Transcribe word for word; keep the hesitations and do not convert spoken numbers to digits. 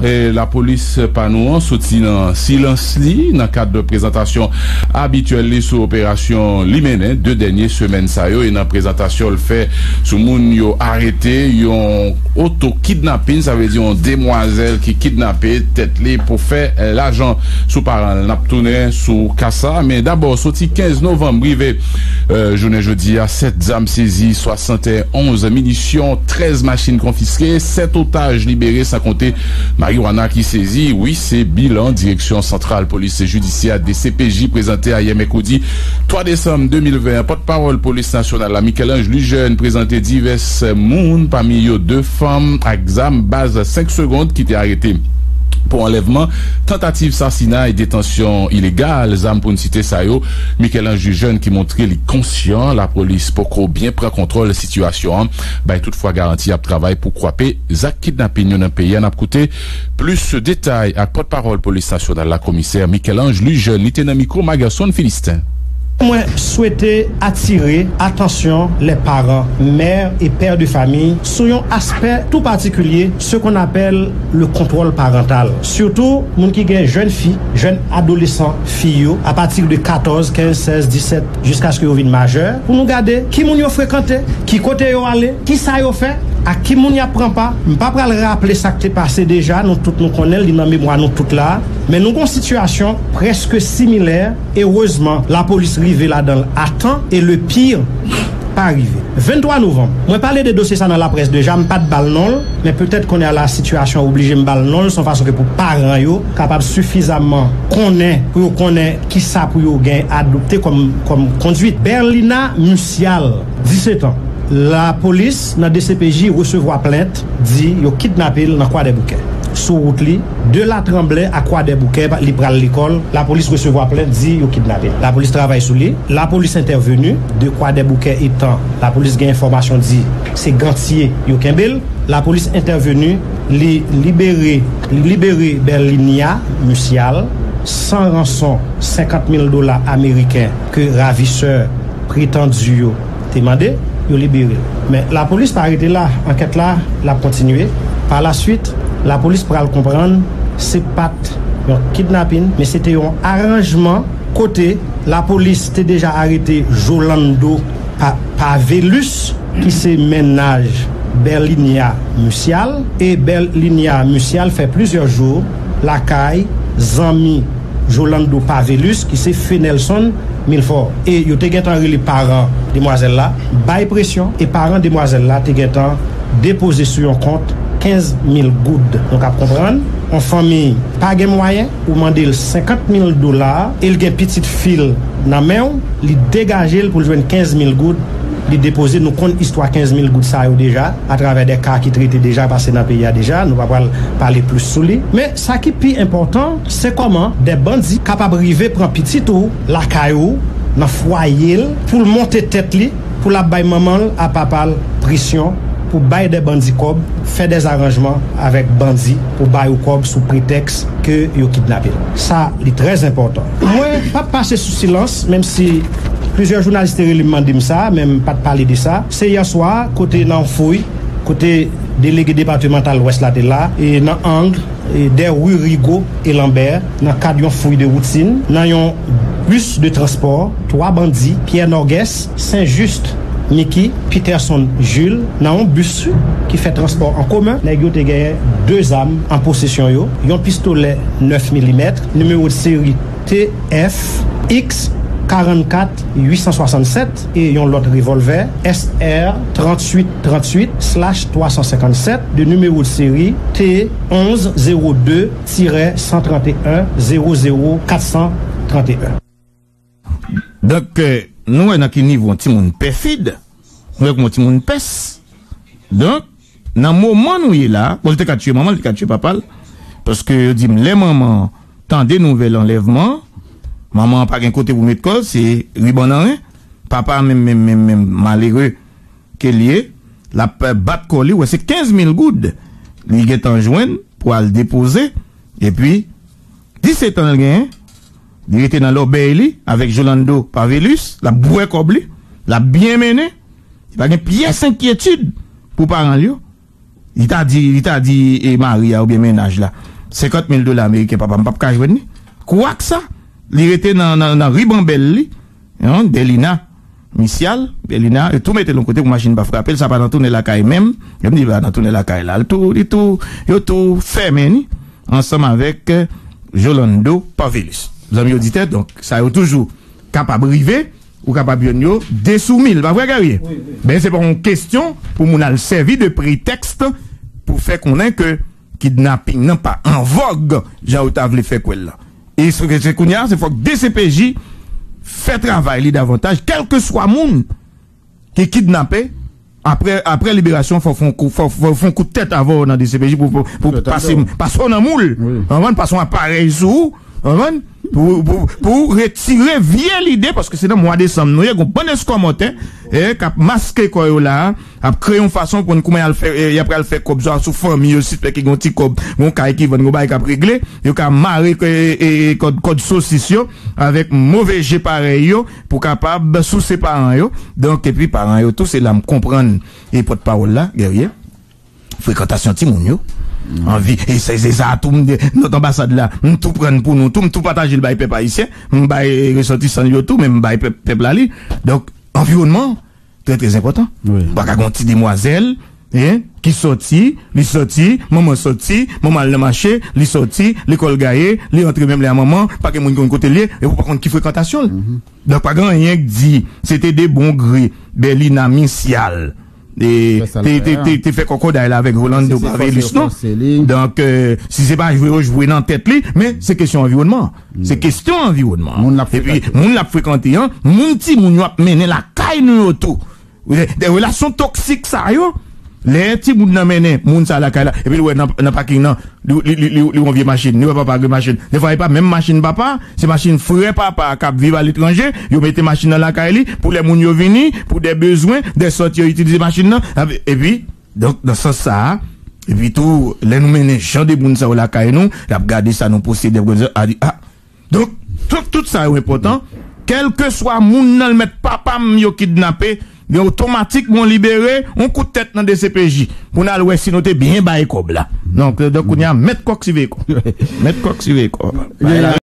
E lapolis pa nou an soti nan silans li nan kad prezantasyon abityèl li sou operasyon li mennen de dènye semèn sa yo, e nan prezantasyon l fè sou moun yo arete, yon oto kidnapin, sa vle di yon demwazèl ki kidnape tèt li pou fè lajan sou paran l. N ap tounen sou ka sa, men dabò, soti kenz novanm rive, euh, jounen jodi a, sèt zam sezi, swasann e onz minisyon, trèz machin konfiske, sèt otaj libere, san konte mariwana ki sezi. Wi, se bilan Direksyon Santral Polis Jidisyè, D C P J, prezante ayè mèkredi twa desanm de mil ven an. Pòtpawòl Polis Nasyonal la, Michel-Ange Lejeune, prezante divès moun, pami yo de fanm ak zam baz senk segonn ki te arete pou anlèvman, tantativ sasinay, detansyon ilegal zam, pou n site sa yo. Michel-Ange Lejeune ki montre li konsyan lapolis poko byen pran kontwòl sitiyasyon an, bay toutfwa garanti y ap travay pou kwape zak kidnapin yo nan peyi a. N ap koute plis detay ak pòtpawòl polis nasyonal la, komisè Michel-Ange Lejeune, li te nan mikwo Magerson Philistin. Mwen swete atire atansyon lè paran, mè e pè de famiy, sou yon aspè tou patikilye, ce qu'on appelle le contrôle parental. Sitou, moun ki gen jèn fi, jèn adolesan fi yo, apati de katòz, kenz, sèz, disèt, jiskaske yo vin majè, pou nou gade ki moun yo frekante, ki kote yo ale, ki sa yo fè, ak ki moun y ap pran pa. M pa pral raple sa k te pase deja, nou tout nou konnen l, li nan memwa nou tout la, men nou gon sitiyasyon prèske similè. Erezman, lapolis rive ladan l a tan e le pire pa rive. Venntwa novanm, mwen pale de dosye sa nan laprès deja, m pa t ba l non l, men petèt kounye a la sitiyasyon oblije m ba l non l, se yon fason ke pou paran yo kapab sifizamman konnen, pou yo konnen kisa pou yo gen adopte kòm, kòm kondwit. Berlina Musial, disèt an. Lapolis nan D C P J resevwa plent, di yo kidnape l nan Kwadèboukè. Sou wout li, de Latranblè a Kwadèboukè, li pral lekòl, lapolis resevwa plent, di yo kidnape l. Lapolis travay sou li, lapolis entèveni, de Kwadèboukè etan, lapolis gen enfòmasyon di se Gantye yo kenbe l, lapolis entèveni, li libere, li libere Berlinia Musial, san ranson senkant mil dola ameriken ke ravisè pretandi yo te mande, yo libere l. Men lapolis pa rete la, ankèt la, l ap kontinye. Palaswit, lapolis pral konprann se pa t yon kidnapin, men se te yon aranjman kote lapolis te deja arete Jolando Pa-, Pavelus, ki se mennaj Berlinia Musial, e Berlinia Musial fè plizyè jou lakay zanmi Jolando Pavelus, ki se Fenelson Milfort. E yo te gentan rele paran demwazèl la, bay presyon, e paran demwazèl la te gentan depoze sou yon kont kenz mil goud. Nou kab konprann, yon fanmi pa gen mwayen, ou mande l senkant mil dola, e l gen pitit fi l nan men w, li degaje l pou l jwenn kenz mil goud, li depoze, nou konn istwa kenz mil goud sa yo deja, atravè de ka ki trete deja, pase nan peyi a deja, nou pa pral pale plis sou li. Men sa ki pi enpòtan, se kòman de bandi kapab rive pran pitit ou lakay ou, nan fwaye l, pou l monte tèt li, pou l ap bay manman l a papa l presyon, pou bay de bandi kòb, fè de aranjman avèk bandi pou ba yo kòb sou pretèks ke yo kidnape l. Sa, li trè enpòtan. Mwen p ap pase sou silans, menm si plizyè jounalis te rele m mande m sa, men m pa t pale de sa. Se yè swa, kote nan yon fouy, kote delege depatmantal Lwès la te la, e nan ang, e dè ri Rigaud e Lambert, nan kad yon fouy de woutin, nan yon bis de transpò, twa bandi, Pierre Norguès, Saint Just, Mickey, Peterson Jules, nan yon bis ki fè transpò an komen, nèg yo te genyen de zam an posesyon yo, yon pistolè nèf milimèt, nimewo de seri T F X karannkat uit san swasannsèt, e yon lòt revòlvè, S R tranntuit tranntuit slash twa san senkannsèt, de nimewo de seri T onz zewo de tirè san tranteyen zewo zewo kat san tranteyen. Donk, euh, nou wè nan ki nivo yon timoun pèfid, nou wè kòman yon timoun pès. Donk, nan moman nou ye la, bon, li te ka tiye manman l, li te ka tiye papa l, paske yo di m lè manman an tande nouvèl anlèvman an, manman an pa gen kote pou met kò l, se riban nan ren, papa a menm, menm, menm, menm, malere ke l ye, l ap bat kò li, wè se kenz mil goud li gentan jwenn pou al depoze, epi disèt an l genyen, li rete nan lòbèy li avèk Jolando Pavelus, l ap bwè kòb li, l ap byen mennen, li pa gen pyès enkyetid pou paran l yo. Li ta di, li ta di e mari a oubyen mennaj la, senkant mil dola ameriken, papa m p ap ka jwenn li. Kwak sa, li rete nan, nan, nan ribanbèl li, non, Delina, Misyal, Delina, yo tou mete l yon kote pou machin pa frape l, sa pa nan tounen lakay menm. Yo di pa nan tounen lakay la, l tou, li tou, yo tou fèmen ni, ansanm avèk, eh, Jolando Parvelus. Zanmi oditè, donk, sa yo toujou kapab rive, ou kapab jwenn yo de sou mil, pa vre, Guerrier? Wi, wi. Ben, se pa yon kesyon pou moun al sèvi de pretèks pou fè konnen ke kidnaping nan pa an vòg, jan yo ta vle fè kwè l la. E se, se kounye a, se fòk D C P J fè travay li davantaj, kèlkeswa moun ki kidnape, apre, apre liberasyon, fò fè yon kou, fò, fò fè yon kout tèt avè w nan D C P J pou, pou, pou pase, pase w nan moul. Wi. Konprann? Pase yon aparèy sou ou. Konprann? Pou, pou, pou retire vye lide, paske se nan mwa desanm nou ye, gon bann eskòmòtè, eh, k ap maske kò yo la, ap kreye yon fason pou n kouman y al fè, eh, y ap pral fè kòb swa sou fanmi yo, si fè ki gon ti kòb, gon kay ki vann, gon bagay k ap regle, yo ka mare, eh, eh, kòd, kòd sosis yo avèk move je parèy yo pou kapab souse paran yo. Donk, epi paran yo tou, se la m konprann, e pòtpawòl la, Guerrier, frekantasyon timoun yo. Anvi, e se, se sa tou, m de, nòt anbasad la, m tou pran n pou nou tou, m tou pataje l bay pèp ayisyen, m bay, eh, resòtisan yo tou, men m bay pèp, pèp la li. Donk, anviwònman, trè, trè enpòtan. Wi. Pa ka gon ti demwazèl, hein, ki sòti, li sòti, manman sòti, manman al nan mache, li sòti, lekòl gaye, li rantre menm lè a manman, pa gen moun ki konn kote l ye, e ou pa konn ki frekantasyon l. Donk, pa gen anyen k di, se te de bon gre, Berlina Misyal. E te, te, te, te fè kòkòday la avèk Rolando Pavelus, non? Donk, eh, si se pa jwe yo jwe nan tèt li, men se kesyon anviwònman. Se kesyon anviwònman. Moun l ap frekante. Epi, moun l ap frekante an, moun timoun yo ap mennen lakay nou yo tou. De, de relasyon toksik sa yo, lè timoun nan mennen moun sa lakay la, epi l wè nan, nan paking nan, li, li, li, li, li wè yon vye machin, li wè papa gen machin. Defwa, e pa menm machin papa, se machin frè papa k ap viv aletranje, yo mete machin nan lakay li, pou lè moun yo vini, pou de bezwen, de sòt yo itilize machin nan, epi, donk, nan sans sa a, epi tou, lè nou mennen jan de moun sa yo lakay nou, y ap gade sa nou posede, a di, a, Donk, tout, tout sa yo enpòtan. Kèlkeswa moun nan l mèt papa m yo kidnape, gen otomatik bon libere, yon kout tèt nan D C P J. Pou n al wè si nou te byen bay kòb la. Donk, donk, kounye a, mèt kòk siveye kòb. Mèt kòk siveye kòb.